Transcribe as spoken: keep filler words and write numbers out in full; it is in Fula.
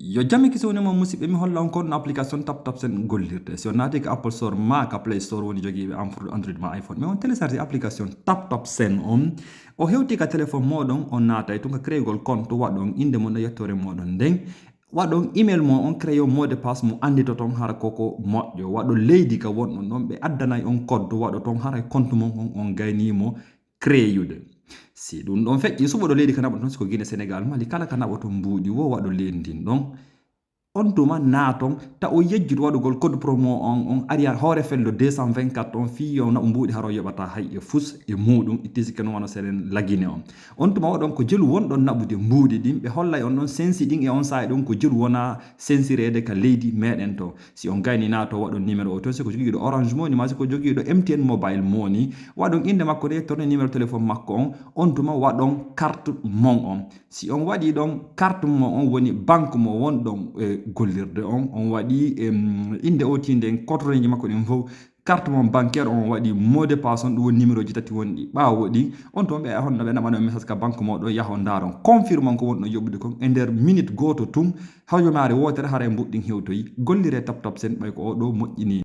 Yo jamme kisi woni e mon, musidɓe, mi holla on ko no application TapTapSend gollirte. Si on naati ka Apple Store ma ka Play Store, woni jogiiɓe Android ma iPhone, mais on télécharge application TapTapSend on. O hewti ka téléphone moɗon, on naatay tun ka créegol compte, waɗon innde mon e yettoore moɗon nden. Waɗon email mo on, créer mot de passe mo annditoton hara koko moƴƴo. Waɗon leydi ka wonɗon ɗon, ɓe addanay on code, waɗoton hara compte mon on, on gaynii mo créeyude. Si ɗum ɗon feƴƴi, suɓoɗo leydi ka naɓoton, si ko Guinée, Sénégal, Mali, kala ka naɓoton mbuuɗi wo, waɗo leydi ndin ɗon. On tuma naaton, ta o yejjit waɗugol code promo on, on ari hoore fello deux cent vingt-quatre on, fii yo naɓo mbuuɗi haro yoɓata hay e fus e muɗum, ittisi ken wano seren lagine on. On tuma waɗon ko jelu wonɗon naɓude mbuuɗi ɗin, ɓe hollay on ɗon sensi ɗin e on saa'i ɗon ko jelu wona sensireede ka leydi meɗen to. Si on gayni naato waɗon numéro o ton, si ko jogiiɗo Orange Money ma si ko jogiiɗo M T N Mobile Money, waɗon innde makko nde, torne numéro téléphone makko on, on tuma waɗon carte mon on. Si on waɗi ɗon carte mo on, woni banque mo wonɗon e gollirde on, on waɗi, em, innde o ti nden, coordonnéeji makko ɗin fof, carte mon bancaire on, waɗi mot de passe on, ɗum woni numéro ji tati wonɗi ɓaawo ɗin. On tuma ɓe honno ɓe naɓano message ka banque moɗon, yahon ndaaron, confirme on ko wonɗon yoɓude kon e nder minute gooto tun, hajomaare wootere haray mbuuɗi ɗin hewtoyi. Gollire TapTapSend ɓay ko o ɗo moƴƴini.